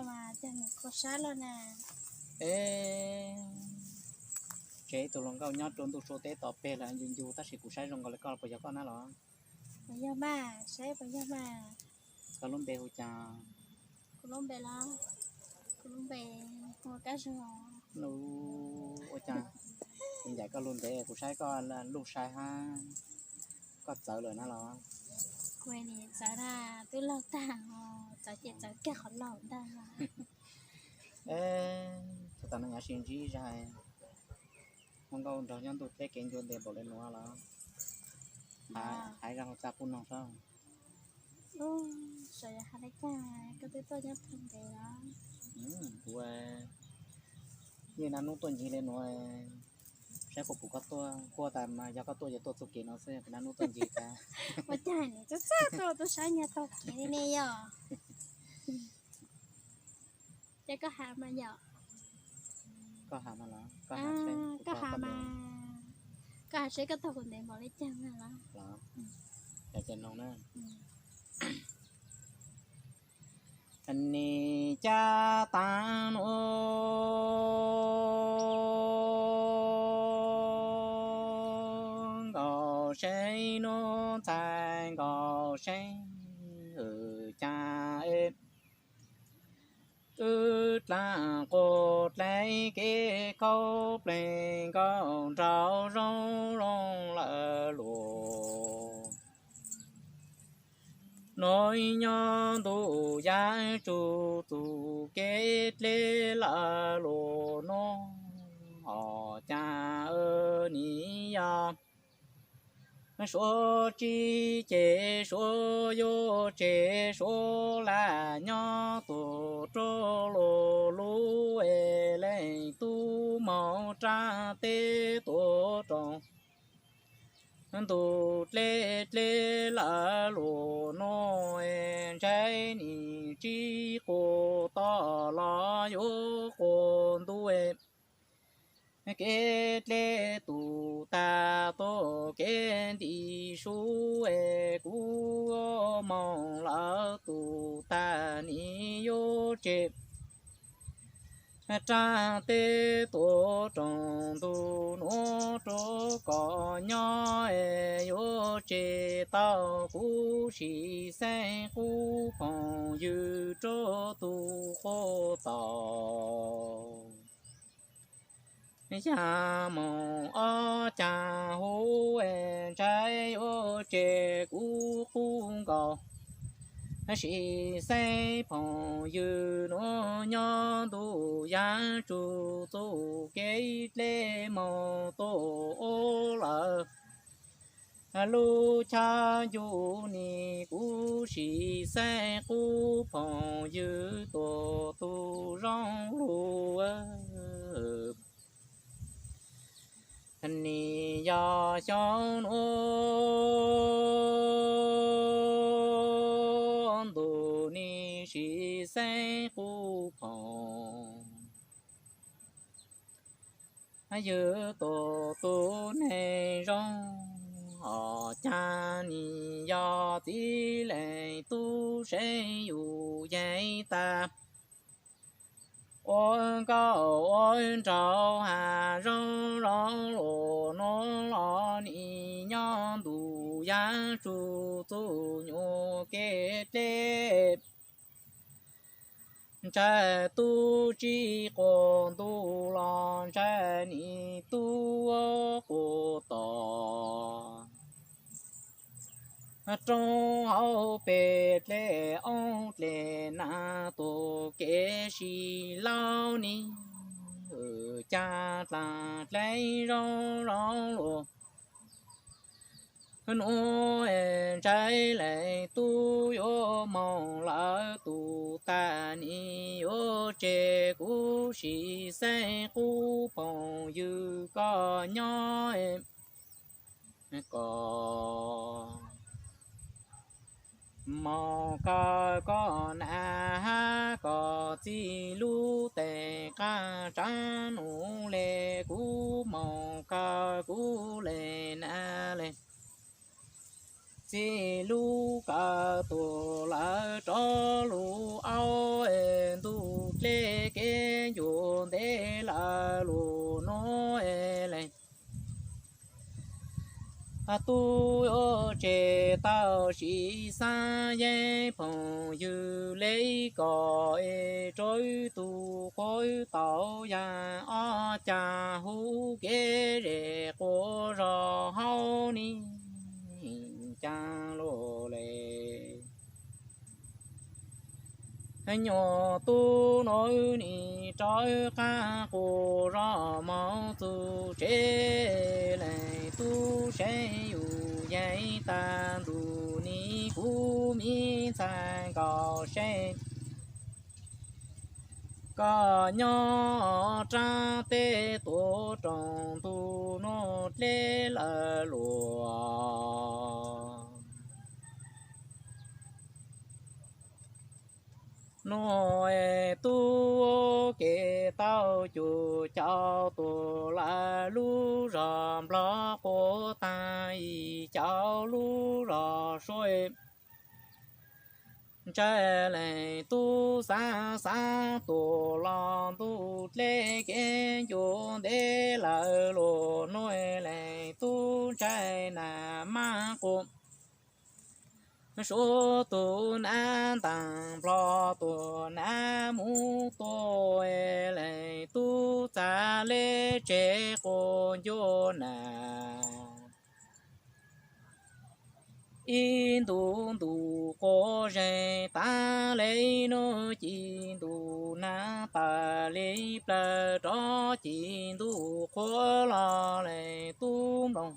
Mas cas nws kho sab los na. E, tsev tus hluas nkauj nyob rau ntuj sua teb tom peg lawm, ncu ncu tab sis kuv saib zoo nkaus li koj los puas yog koj na los? Puas yog mas, saib puas yog mas. Koj lub npe hu cas? Kuv lub npe los, kuv lub npe hu Kab Zoo. Ua cas kuv ncaim koj lus ntev kuv saib koj lub sai hab, koj txawv lawm na los? Kuv nim txawv na, twb laug tag, txawv ces txawv kiag qhov laug ntag. Txhob tas no, nyav sib ntsib zag, muaj nkauj nraug nyob ntuj teb kev ncua ntev npaum li nuav los hais zaj txaj pub noog sab. Kuv yeej naj nub tuaj ncig li nuav, saib puas pum koj tuaj, kuj tas mas yog koj tuaj ces tuaj txuj kev no xwb, naj nub tuaj ncig tas. Ua cas nws txaj txaj tuaj, tuaj saib nyag taug kev li ne yog? Ces koj has mas yog. Koj has mas los, koj has mas, koj has seb koj taug kuv ntev npaum li cas mas los. Nim caj tas nub nkaus seb, nub ntxhais nkaus seb, hwm cas wb dlaab quas dlaim kev khaub plees nkauj nraug zoo zoo lawm luag. Nuav nyob ntuj yav tsuj txuj kev dleb lawm luag nuav, hos cas nim yog suav tsis ces suav yuav tseg, suav lam nyob tuaj rau luag lub es leej tub moog rab teb tuaj rau ntuj dleb dleb lawm luag nuav, ntshai nim tsis quas tom los yuav quas ntuj. Kev dleb tus tag tuaj kev ntim sub es kuv moog lawm tus tag nim yuav tseg. Rab teb tuaj rau ntuj nuav rau kom nyob es yuav tseg tau kuv sim xeeb qub phooj ywg rau tus quas tom. Yag moog ob cag hub es ntshai yuav tseg kuv qub nkaus. Sim xeeb phooj ywg nuav nyob ntuj yav tsuj txuj kev dleb moog tuaj ua lawm lub chab ncu nim kuv sim xeeb qub phooj ywg tuaj tus zoo lug. Nim yog xyoo nuav ntuj nim sim xeeb qub phooj ywg tuaj tus neeg zoo, hos cas nim yog txiv leej tub seev yug yeej tag. Ua nkauj ua nraug has zoo zoo luag nuav los nim nyob ntuj yav tsuj txuj nyuas kev dleb. Ntshai tub tsis quas ntuj los ntshai nim tub quas tom. Roob hauv pes dlej oob dlej nas tuaj kev sib laub ni, cas dlaag dlej zoo zoo luag. Nuav ntshai leej tub yuav moog lawm tus tag nim yuav tseg kuv sim xeeb qub phooj ywg koj nyob koj moog kawg koj nas hab koj txiv lub tes qab tsav num le kuv moog kawg kuv le nas le. txiv lub kaw tuag lawm rov lub aub, ntuj dleb kev ncua ntev lawm lub hnub leej tub yuav tseg tau siv xav yeeb phooj ywg le kom es rau tus qhuav tau yam ob cag hub kev zem quas zog hauv ni cas los le. Nyuam tub no nim rov qab quas zog mus txug tsev, leej tub saib yus yeej tag ntuj ni kuv me ntxhais nkaus seb koj nyob rab teb tuav rooj ntuj nuj dleb lawm luag. Nuj es tub kev tau cuag cov tuag lawm lub zos nplog quas tag, yim cov lub zos suav. Ntshe leej tub xav xav tuag los ntuj dleb kev ncua ntev lawm luag nuj, leej tub ntshe nas mab quas suav tus nas ntaag nplog tuag nas mub tuag, leej tub txav le tsev quas ncua nas. Ib ntu ntu quas zeeg tag le nuj ci ntu nas tawg le plawg rov ci ntu qhuav los leej tub nplooj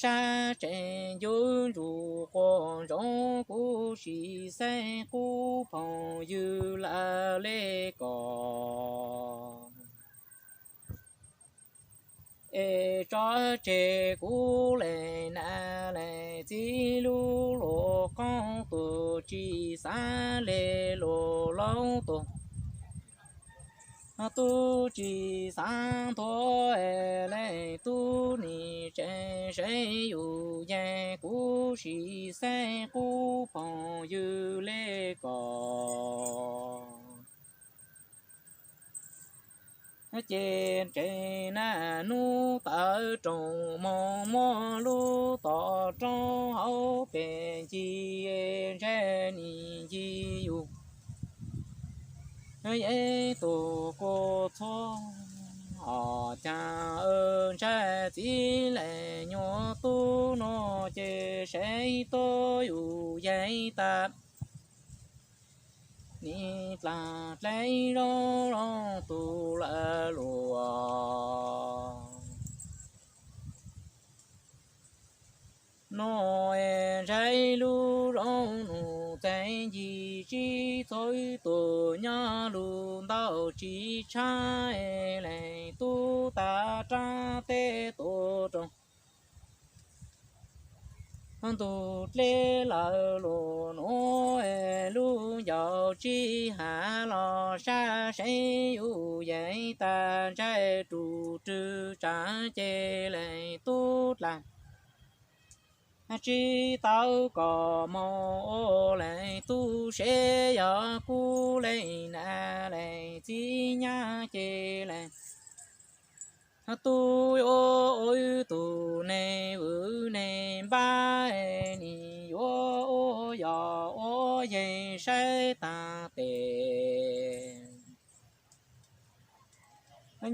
sab tsees ncu ntsuj quas ntsoov kuv sim xeeb qub phooj ywg lawm le kom es tso tseg kuv leej nas leej txiv lub luag qoob tuag tsis xav le luag laub tuag. Tub tsis xav ntuag leej tub nim tseem saib yus yeej kuv sim xeeb qub phooj ywg le kom ces ntseeg naj nub tawv rooj moog muab lub tom roob hauv pes ncig ntshe nim ncig yus yeej tug kuj txhua os cas ntshai txiv leej nyuam tub nuj ces saib tuab yus yeej tag nim dlaag dleb zoo zoo tug lawm luag. Nuj es ntshai lub zoo nus txeeg ncig tsib txhua tug nyob lug ntau tsis tshab leej tub tag rab teb tuav rooj ntug dleb lawm luag nuav lub ncauj tsib hav los sab seev yus yeej tag ntshai rus rwg tsav ces leej tub dlaag tsib tau kom moog ua leej tub seb yog kuv leej nam leej txiv nyab ces leej tub yuav ua tug neeg vwm neeg npab, nim yuav ua yog ua yeeg saib tag tes.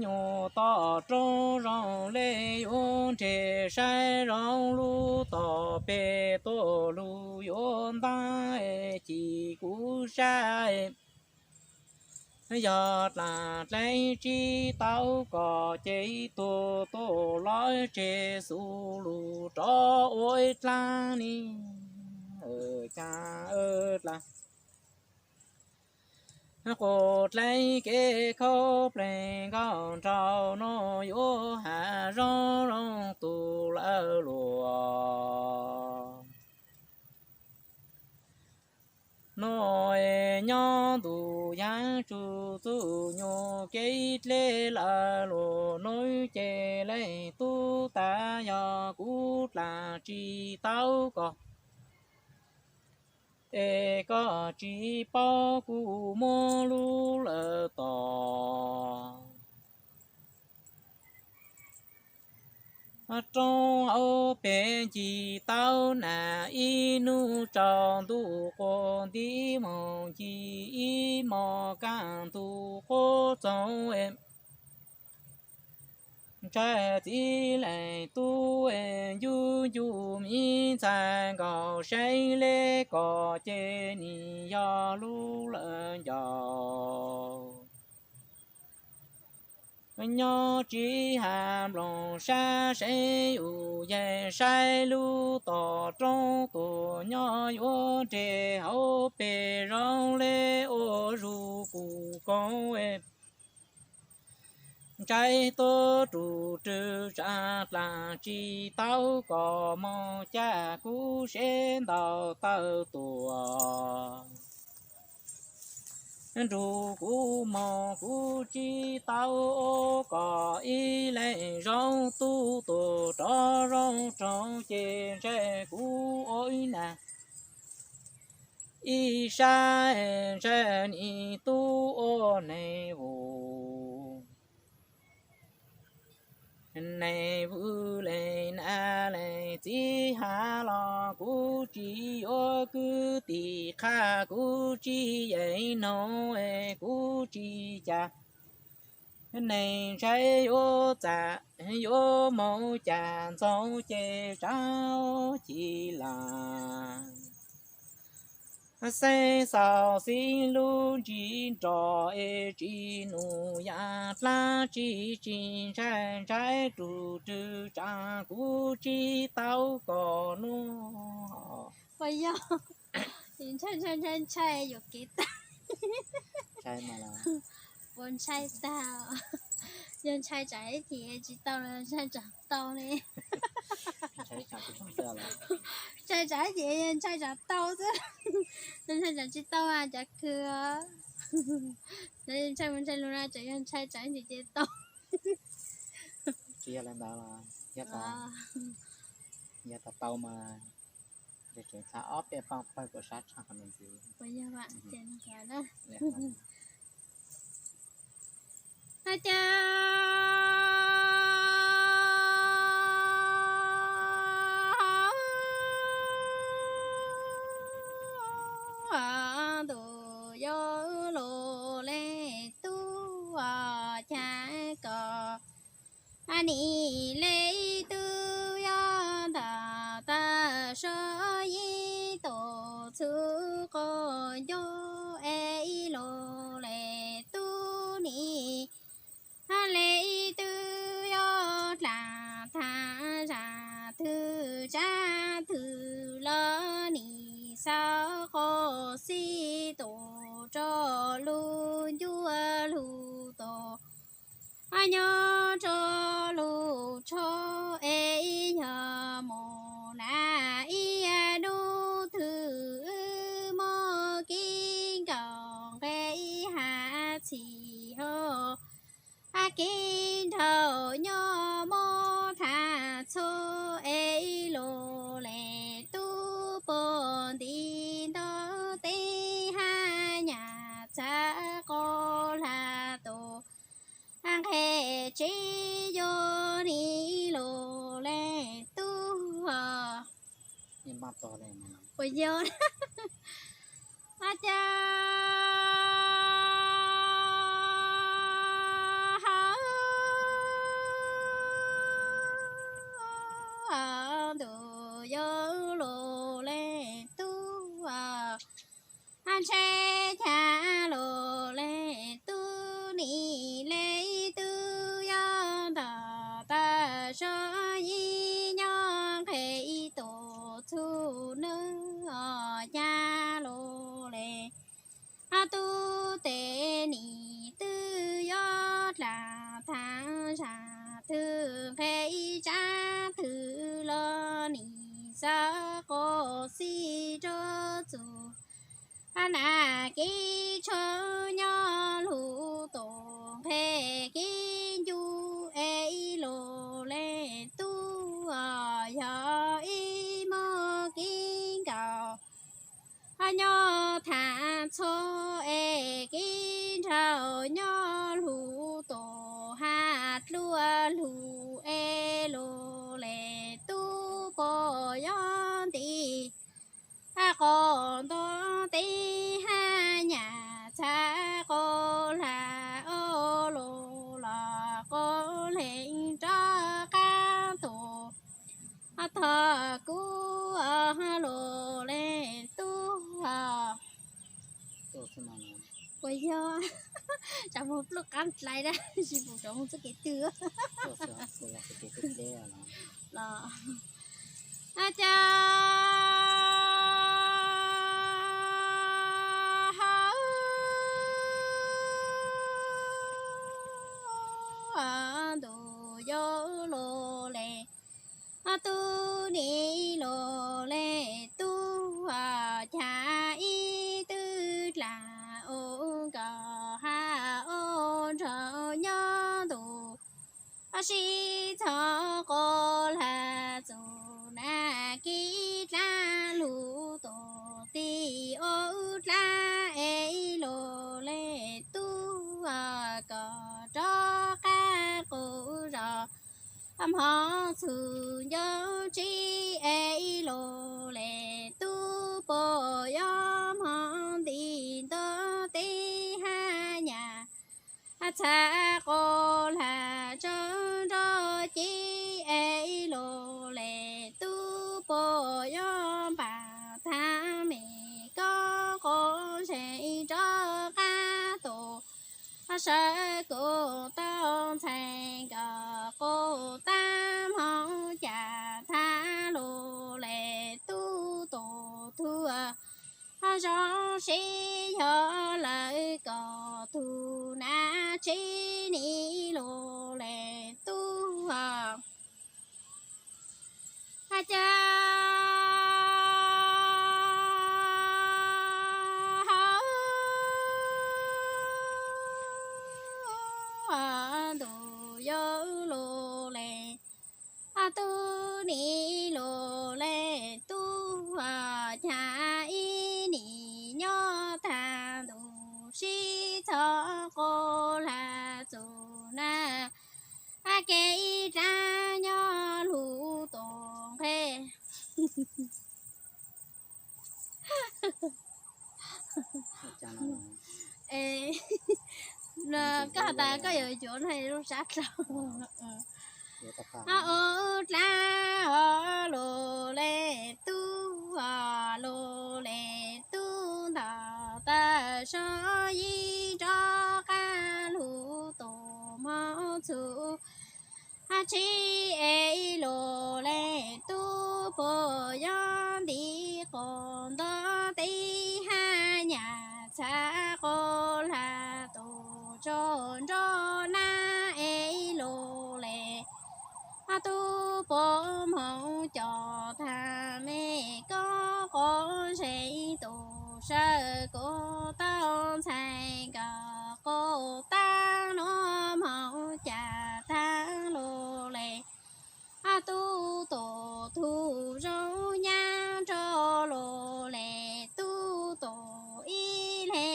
Nyuam toj roob zoo le yuav nreg saib zoo lub tom peg tuaj lug yuav ntaab ci kuv sab. Yog dlaag dleb tsib tau kom ces ib tug tuaj los tseg xu lug rov ua ib dlaab ni cas dlaag. Quas dleb kev khaub pleeg nkauj nraug nuav yuav has zoo zoo tug lawm luag. Nuav nyob ntuj yaab tsuj txuj nyuas kev dleb lawm luag nuav ces leej tub tas yog kuv dlam tsis tau koj, es koj tsis paub kuv muab lub lawm tos. Roob hauv pes ncig tau nas ib hnub tsaus ntuj quas nti moos ncig ib hmos kaj ntug qub txoog. Ntshai txiv leej tub ncu ncu miv ntxhais nkaus seeb le koj ces nim yog lub lawm ncaus. Nyob tsis hais nplooj sab seeb yus yeej saib lub toj roob tuaj nyob yuav nres hauv pes zoo le ua zuj kuj koom. Ntshai tuaj rus rwg tsa dlam tsis tau koj, moog caj kuv seb ntaus taw tuaj. Nrug kuv moog kuv tsis tau ua koj ib leeg zoo, tub tuaj rov zoo rau ces ntshai kuv ua ib nag ib sab, ntshai nim tub ua neeg vwm. Neeg vwm leej nam leej txiv has los kuv tsis yuav, kwv tij qha kuv tsis yeem noog, kuv tsis cas. Neeg ntshai yuav txam yuav moog cas ntxoog ces tsav ci las. Xeeb xaus xib lub ntsis nrog es tsis num yam dlaab tsi, tsis ntshai ntshai rus rwg tsav kuv tsis tau koj nuav. Puas yog? Ntshai ntshai ntshai ntshai yuam kev tag. Puas ntshai tag? Yog ntshai tsam ib chim tsis tau los ntshai tsam tau ne? Ntshai tsam ib chim yog ntshai tsam tau xwb. Yog ntshai tsam tsis tau mas cav kws. Ntshai mus ntshai lug na, tseem yog ntshai tsam ib chim ces tau. Tsis yog li ntawd los yog tas, yog tas tau mas tseem txhab ob peb paug pawg kuv sab tshaj qhov me ntsis. Hais tias ntuj yog lug le tub, cas koj nim le tub yog ntawm tag sab yib tug txhua qhov ncauj es ib lug le tub nim le tub yog dlaag thaaj zag twg tsav twg los nim xav qhov xib tug rua lug ncuav lug tug, nyob rua lug tsho es yog moog na ib nub twg wb muaj kev nkaum nqe ib hab txhim hab, kev nraug nyob muab thaaj txhua es ib lug le tub puag nti ntav teb hab nyam txav qhov lag tug nqe tsev yuav nim lug le tub. Puas yog? Hais tias ntuj yog lug le tub, ntshe cas lug le tub nim le tub yog ntawm tag sab yib nyob nqe ib tug txhua nub, cas lug le tub tes nim twb yog dlaag thaaj zag twg nqe ib tsav twg los nim xav qhov xib rua txug na kev tsho nyob lug tug nqe kev ncu es ib lug le tub Nyob tham txhua es kev nrau nyob lug tus hab dluab lug es lug le tub puas yuav nti qos nto teb hab nyam txhab qos hla o lug los qos leeg rov qab tus thov kuv lug le tub. Puas yog, tsam mus pluj qab dlai dab tsi pum rov mus txoj kev twg los. Ab cas hauv ntuj yuav luag le tub, nim luag le tub, cas ib tug dlaag ua nkauj hab ua nraug nyob ntuj sib txhov qos hla txug na kev dlaab lug tus tij ua dlaab es luag le tub, koj rov qab quas zos hmoov txug nyob tsib es luag le tub, puas yuav hmoov nti nto teb hab nyam txhab qos hla tso nrov cib es luag le tub, puas yuav npam thaab me koj quas zeeg rov qab tus sawv kuas tau ntxhais nkawd quas taab hmoov cas thaab luag le tub, tus tug zoo sib yog lawv koj tug na tsib nim luag le tub. Ab cas hauv ntuj yuav luag le tub, nim luag le tub, cas ib nim nyob tag ntuj sib txhov qos hla txug na kev dlaab nyob lug tus nqe. Koj has tas koj yuav yuav no lub sab dlawg. Ua dlaab luag le tub, luag le tub, ntawm tag sab yib rov qab lug tus hmoov txug tsib es luag le tub, puas yuav nti qos nto teb hab nyam txhab qos hla tus tsaug nrov nab es luag le tub, puas hmoov cov thaab me koj quas zeeg tus sawv kuas tau ntxhais nkawd quas taab nuav hmoov cas thaab luag le tub, tus tug zoo nyab nrog luag le tub, tus ib le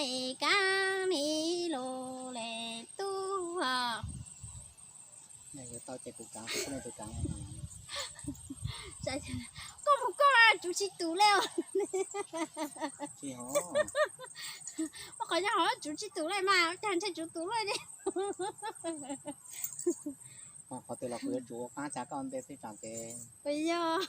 kaab nim luag le tub. Koj mus koj, tsuv tsi tus le os. Ua qhov nyob hov tsuv tsi tus le mas, cas ntshe tsuv tus le ne. Qhov twg los kuv yuav tsuv ua qaab tsa koj ua ntej xwb tsam ces. Puas yog?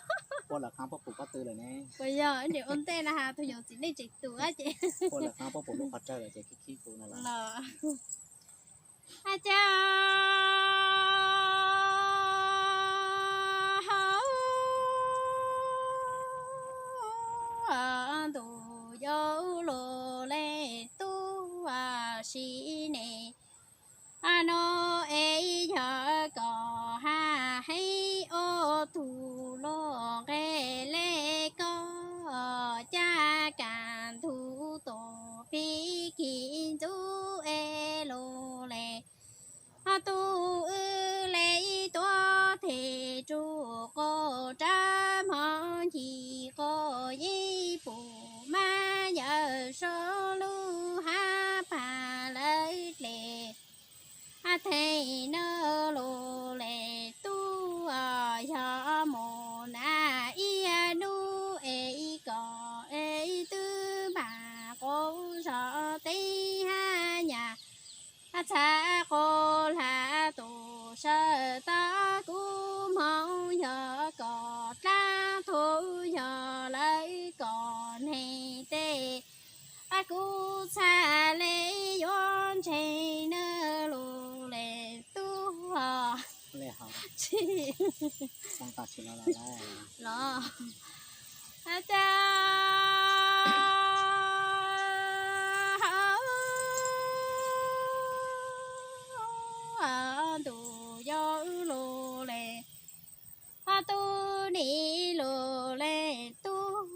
Puab lawv qaab puab pum pob tw lawm ne. Puas yog, ib nim ua ntej na has tug nyuam txiv neej tseem tus ces. Puab lawv qaab puab pum lub qhov tsawg lawm ces khib khib kuv no los. Ab cas hauv ntuj yuav luag le tub, sim neej no es yog koj hab heev ua tug luag nqe le koj, cas kaaj ntug tus pib kis ntxub es luag le tub, wb le ib tuab thej rug quas rab hmoov ncig quas yeeb pum mab so lub hab pam lawv dle, a theej na lus le tub, yog mus na ib hnub es ib kom es twb npam qub zog teb hab nyam, txhaj qub hla tus sawv tau kuv hmoov yog kom dlaab tug yog lawv kom neeg tej, a kuv txhaj le yuav ntseeg na lus le tub. Los, a cas hauv ntuj yog lus le, tub nim lus le tub,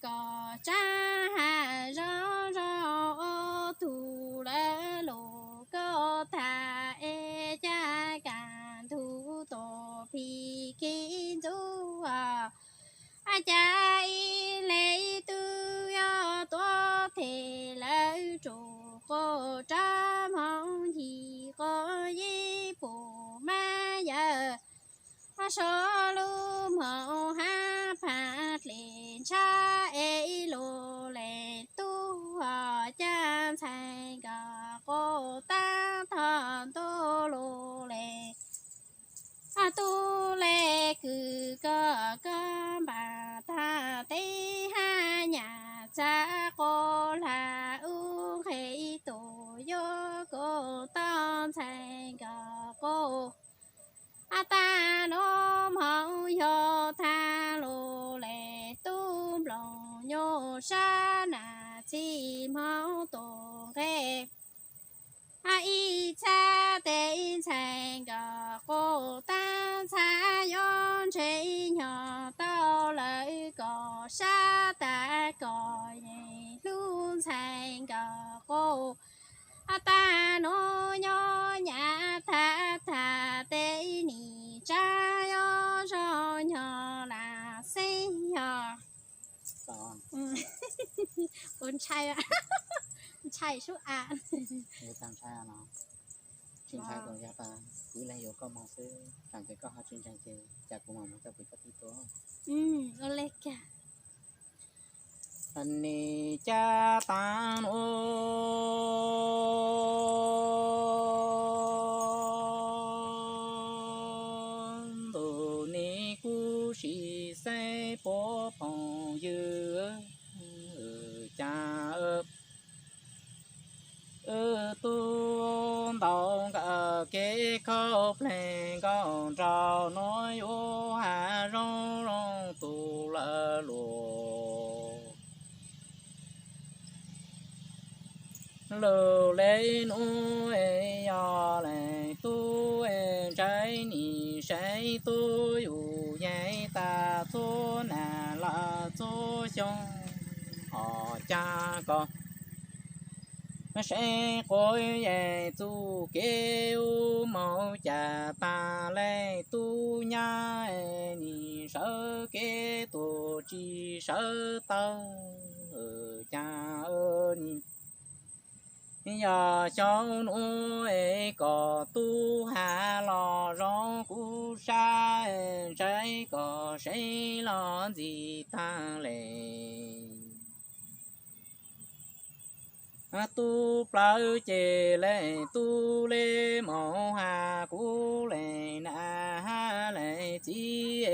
kom tsaab has zoo zoo ob tug lawv lus koj tham es cas kam ntug tus phim khib ntxub, a cas ib le twb yog tuav them lawv tsum quas rab hmoov yim quas yib pum mab yawg, so lub hmoov hab phav dle ntshab es ib lus le tub, cas ntxhais nkawd quas tab tog ntuj lus le tub le kws koj koj npam tag teb hab nyam txhaj quas hla ub nqe ib tus yuav kuv tau ntxhais nkawd quas. A tag nuav hmoov yog tag lus le tub nploos nyuj sab nam txhij hmoov tus nqe. A ib txhab tes ntxhais nkawd quas tab txhaj yuav ntshe nyog tau lawv kom sab tas kom yeej hlub ntxhais nkawd quas. A tag nuav nyob nyam tag tag tes nim tsaab yuav zoo nyog lam xeeb yog. Kuv ntshai, ntshai sub a. Tsis ntshai, kuv leej yuav koj moog xwb, tsaam ces koj ho tsis ntseeg ces cas kuv mam muab coj kuv coj tib tua. Ua le kag. Nim cas taag nuav ntuj nim kuj sis xeeb puab phooj ywg cas wb tub ntaus nkawd kev khaub pleg nkaus nraug nuav yuav has zoo zoo tus lawv luag. Lug le nuav es yog leej tub es ntshai nim saib tub yug yeej tag txhua nam lawm txhua xyoo, ho cas koj saib quav yeej txuj kev ub moog cas tag leej tub nyab es nim sawv kev tuag tsis sawv tau, cas nim yog xyoo nuav es kom tub has los zoo kuv sab, ntshai kom saib los ntxim tag le. Tub plawg ces leej tub le moog has kuv leej nam has leej txiv,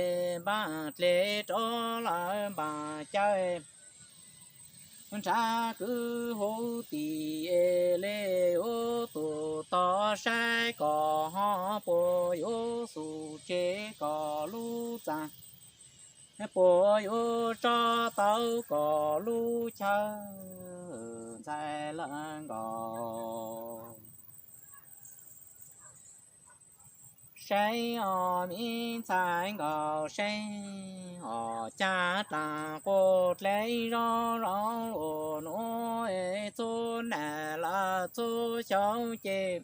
npaj dle rov lawm npaj cawv, nrhav kwv huv tim es le yuav tuag tog saib kom ho puas yuav xum tseg kom lub txaj, puas yuav tso tau kom lub chaw ntxhais lawv nkaus. Saib os me ntxhais nkaus saib os, cas dlaag quas dlej zoo zoo ua nuav, txhua nam lawm txhua xyoo ces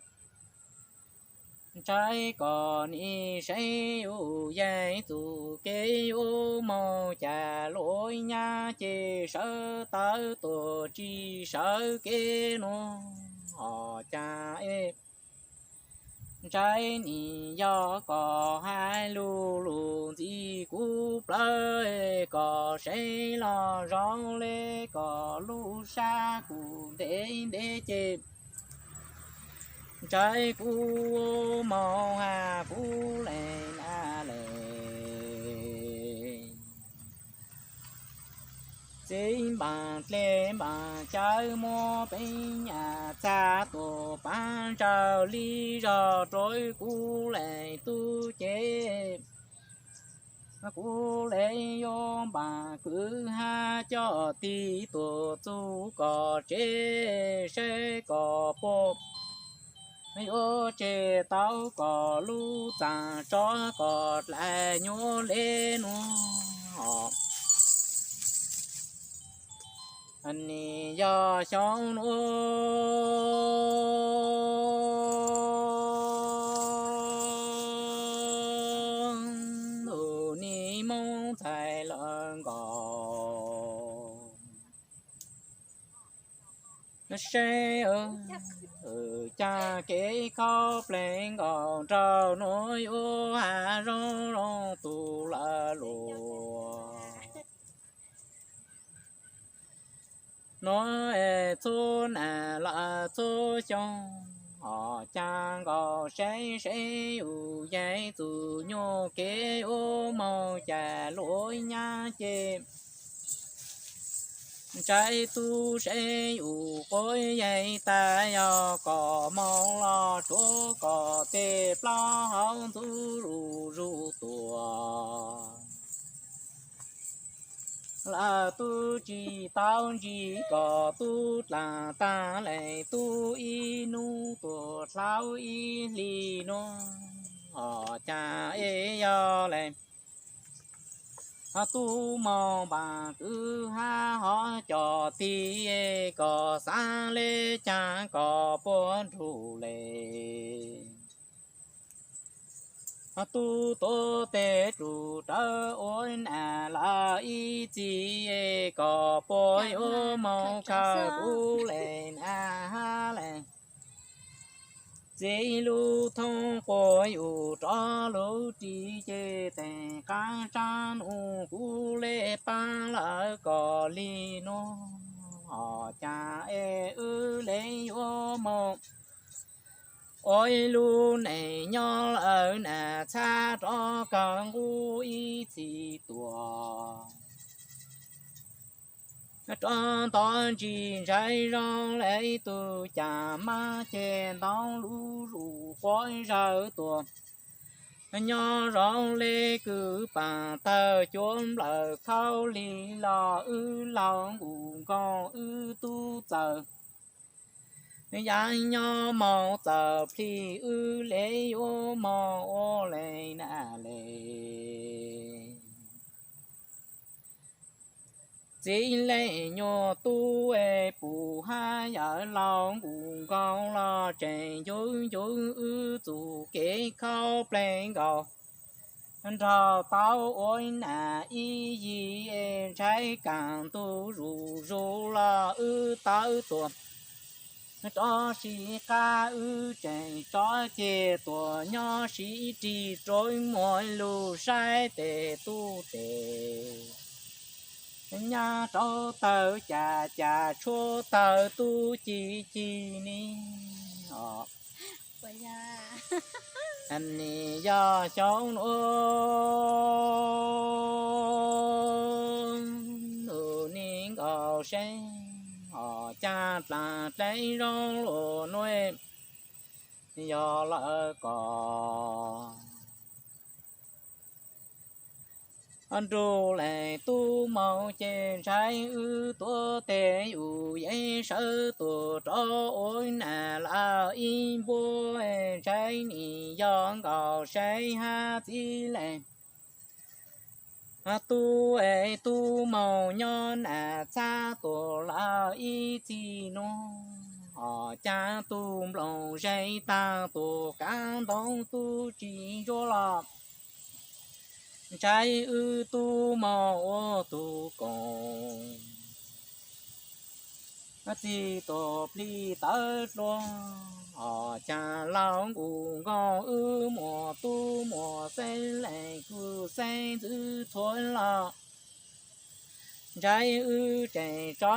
Ntshai kom nim saib yus yeej txuj kev ua moog, cas luag nyab ces sawv tawv tuag tsis sawv kev nuav. Hos cas es ntshai nim yog kom hais lug lug ntxiv kuv plawv, kom saib los zoo le kom lub sab kuv ntev ntev ces ntshai kuv moog has kuv le na le. Txiv npaam dlej npaam cawv muab peeb nyam txag tuam paav ntsawg li zog rua kuv le tub ces kuv le yuav npaam kwv hab coj tig tuam txug kom tsev saib kom puas yuav tseg tau kom lub txaam tso kom dlais nyuaj le nuav. Nim yog xyoo nuav nim Moob Ntxhais lawv nkaus saib, cas kev khaub plees nkaus nraug nuav yuav has zoo zoo tus lawv luag. Nuav txhua nam lawm txhua xyoo, hos cas nkaus saib saib yus yeej txuj nyuaj kev ua moog, cas luag nyab ces ntshai tub saib yus quav yeej tas, yog kom moog los tsuav kom tej plaub hau ntxuv zuj zus tuaj. Lawv tub tsis tau ntsib kom tub dlaag taag le tub ib nub tuaj dlhau ib hlis nuav, hos cas es yog le tub moog npaam kwv hab hov coj tig, kom xaav le caag kom puab nrug le. Tub tuav tes rug rawv ua nam lawv ib txhis, kom puab yuav moog khaws kuv le nam hab le. Txiv lub thoob quas yus rov lub ris, ces teem qaab tsaab nuav kuv le paab lawv kom li nuav, hos cas es wb le yuav moog ua ib lub neej nyob lawm nam txhab rov kawg nqub ib txhis tuaj. Rov nto ntsis ntshai zoo le tug cas mab ceg ntoo lub zus quav zawg tuaj. Nyob zoo le kws paam tawg cuav nplawm khaub lig los wb laug nkus nkoog wb tub txawm yav nyob moog txawm plhis wb le yuav moog ua le na le. Txiv leej nyuas tub es pum hab yawm laug nkus nkoog los tseem ncuv ncuv wb txuj kev khaub plees nkaus. Nrog tau ua nam ib yig es ntshai kaam ntug zuj zus los wb tawv tuaj. Rov siv qab wb tseem tso ceg tuaj nyob siv rig rua muag lug saib tes tub tes. Nyab rau tawg cas cas tshuab tawg tub ci ci ni. Nim yog xyoo nuav nws nim nkaus seb, hos cas dlaag dlej zoo lug nuav, yog lawv kom nrug leej tub moog ces ntshai wb tuav tes yus yeej sawv tuaj rov ua nam lawm ib npuab, ntshai nim yog nkaus saib hab txiv leej tub es tub moog nyob nam txhab tuaj lawm ib txhis nuav. Cab tug nplooj zeb tag tus kav ntoo tub tsis ntsuab los, ntshai wb tub mog ua tug koom. Txij tus plij tawv dluag, cab laug nkus nkaus wb muam tub muam xeeb leej kwj xeeb ntxwv txhua los, ntshai wb tseem tso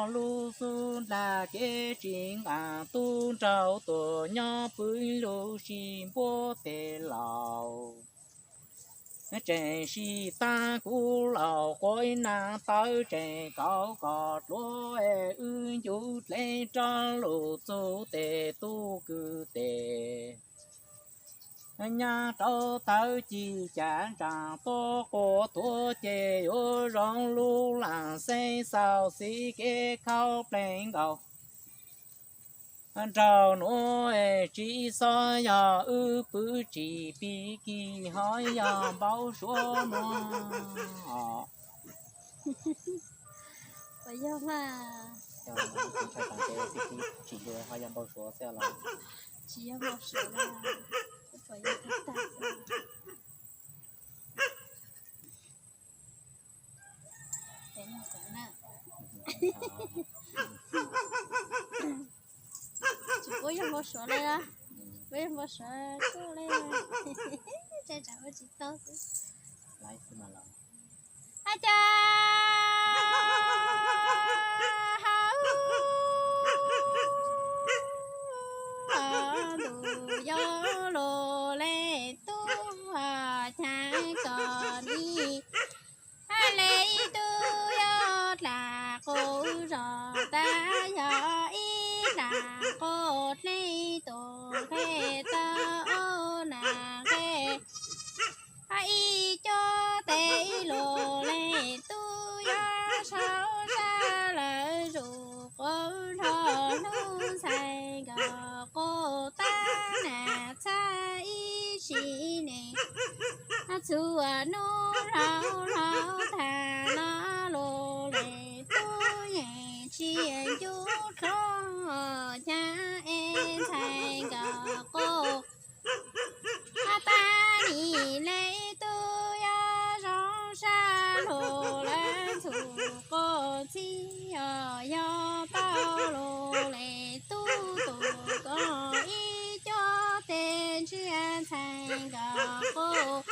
ob lub xub nrag kev tsis nqaj tub nraug tuaj nyob pw lub sij npuab tes laus. Tseem sij tag kuv laus quav ib nag tawv tseem kauv kom dluav wb ncu dleb rov lug txug tes tub kwv tes. Nyab rau tawv ci cav ntsaa tuab quas tuag ces yuav zoo lub lam xeeb xaus xis kev khaub plees nkaus. Nraug nuav tsis xob yog wb pw tsis pig kig ho yog npau suav nuav. Puas yog mas? Tsis yog npau suav xwb los? Tsis yog npau suav, puas yog tag tag xwb. Tsis puab yog npau suav li, puab yog npau suav tuaj li, tsa tsam ua tsis tau xwb. Ab cas hauv ntuj yog lug le tub, cas kom nws le tub yuav dlaag quas zog, tab yog ib dlaag quas dlej tus nqe tau ua nas nqe. Ib cuab teg lug le tub yuav sau sab lawm zuj quas zog, hlub ntxhais nkawd quas tab nam txhab ib sim neej. Txhua nub hlau hlau tag no lug le tub yeej tsis ncu dlhov, cas es ntxhais nkawd quas tab nim le tub yuav zoo sab lug lawm ntxhua quas txhib, yog tau lug le tub tus ko ib cuab teg ntshiab ntxhais nkawd quas.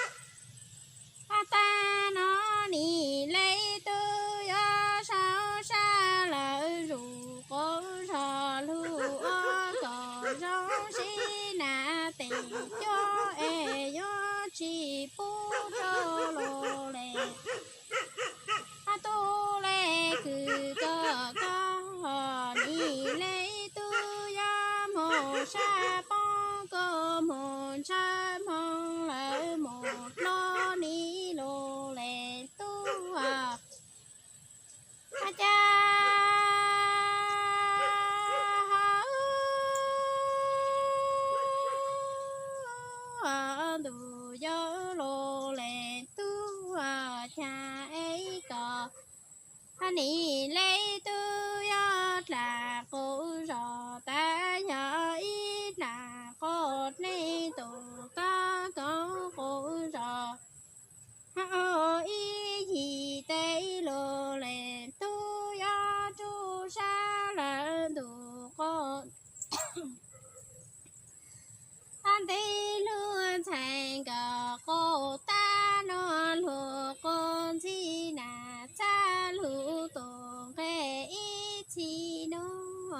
Tag no nim le tub yuav sau sab lawm zuj quas zog, hlub ua kom zoo sib nam tes cuab es yuav tsis pub rau lug le. Tub le kws koj, koj nim le tub yuav moog sab poob, koj moog ntshaw moog lawm moog dlov nim lug le tub. Cas hauv ntuj yuav lug le tub, cas es kom nim le tub yuav dlaag quas zog, tab yog ib dlaag quas dlej tus tog koob quas zog. Ib yim teg lug le tub yuav rug sab lawm ntug quas. Nteg lug ntxhais nkawd quas, tab no lug quas ntxhib nam txhab lug tus nqe ib txhis nub,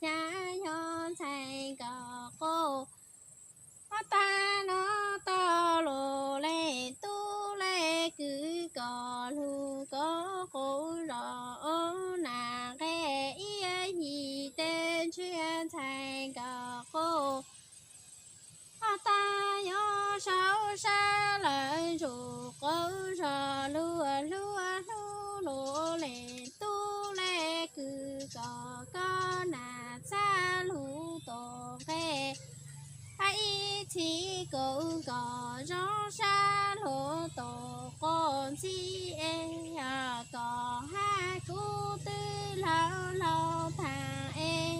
cas yog ntxhais nkawd quas. Tag no tau lug le tub le kws kom lug koob quas zog, ua nas nqe ib yim teg ntshiab ntxhais nkawd quas. Tag yuav sau sab lawm zuj quas zog, hlub hlub hlub lug le tub le kws kom, koj nam txhab lug tus nqe ib txhis kws kom zoo sab lug tus quas ntxhib es, kom hab kub twb hlau hlau tag es,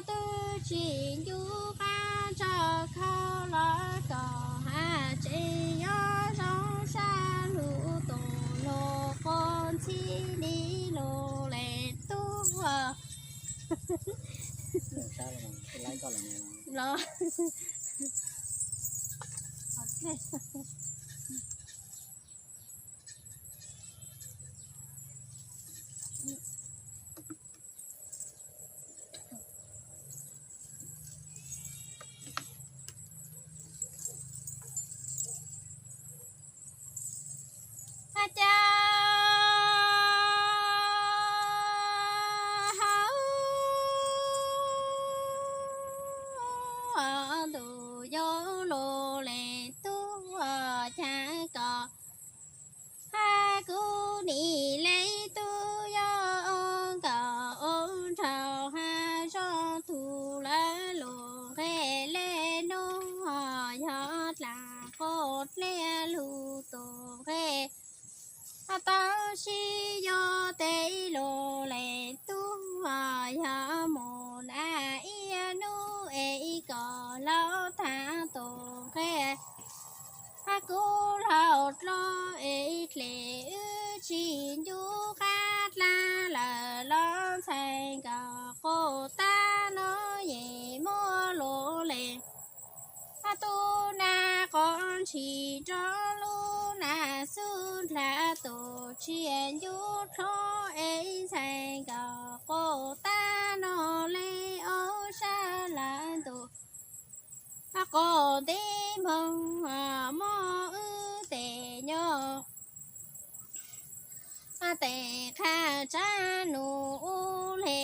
Twb tsis ncu qab tso khau los kom hav tseem nyob zoo sab lug tus lug quaj ntxhib li lug les tub los. Ua cas hauv ntuj yuav luag les tub cas kom hab kuv nim le tub yuav ua kom ua nraug hab zoo tug lawv lug nqe le nub yog dlaag quaj dlej lug tus nqe. Tau sib yuav tes lug les tub yog mus naj ib nub es ib kom laug thaam tus nqe. Hab kuv laug dlua es dlej wb tsis ncu qab dlaab lawm los ntxhais nkawd quaj tag no yeej muab luag les. Hab tub naj qov ntshis rov lub naj xub dlaag tus tsis ncu dlua es ntxhais nkawd quaj tag no le ob sab lawm ntus. Hab quaj ntev moog muab wb tes nyob tes qha tsav num ub le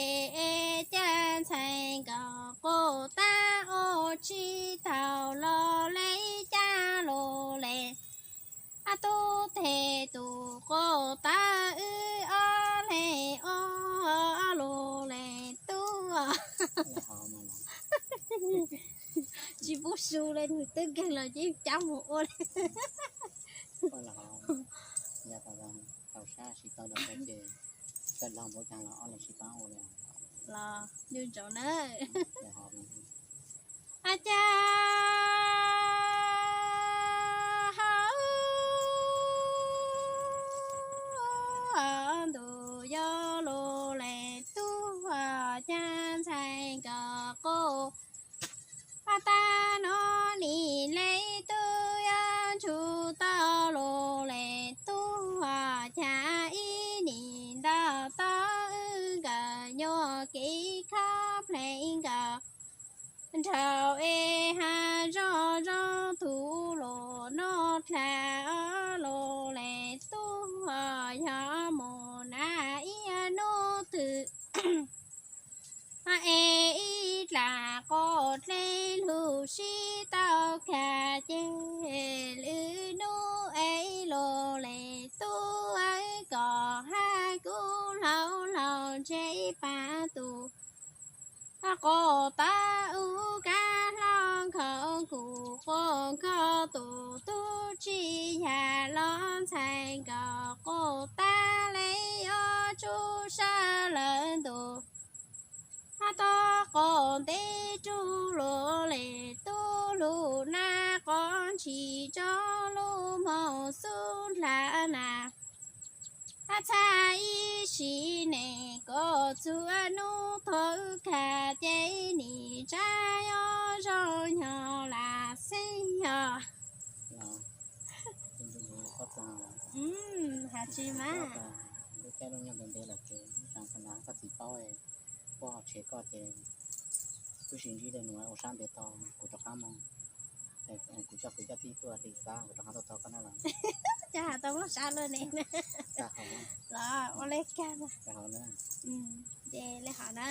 es cas ntxhais nkawd quaj tag ua tsis taug los le cas lug les. Hab tub tes tus quaj tag wb ob le ob lug les tub. Tsis pub su le nws twb nkeeg los ces cab mus ua le. Tau sab sib tau ces kawg laug npaum cas los ob leeg sib pab ua li los ncu ntsoov na. Ua cas hauv ntuj yuav luag les tub cas ntxhais nkawd quaj tag no nim le tub yuav ntsug tau luag les tub cas ib nim ntau tau wb nkawd nyuam kev khob pleev nkawd nraug es hab zoo zoo tug luag noj dlaag luag les tub yog mus naj ib nub twg es ib dlaag quaj dlej lug sib tau kag ces lwm nub es luag les tub kom hab kuv laug laug ntseb paab tus quaj tag ub kab hlob nkhaus kuv quaj nkhaus tus tub tsis yag los ntxhais nkawd quaj tag le ob tsuj sab lawm ntus. Hab tub quaj ntev tsuj luag les tub lug naj qov ntshis rov lub moog xub dlaag na. Hab txhaj ib sim neej kuv txhua nub tuag kag ces nim tsav yuav zoo nyog lam xeeb yog. Has tsis mas. Lub caij lub nyoog ntev ntev lawm ces ib tsam koj txiv paub, koj ho tshev koj ces wb sib ntsib dua nua ua sab ntev tog kuv rov qab mus, kuv coj kuv cov tij tuaj hli xab kuv rov qab tuaj tog koj na los. Cas has tau muaj sab luaj ne. Los ua le kag na. Ces le hov na.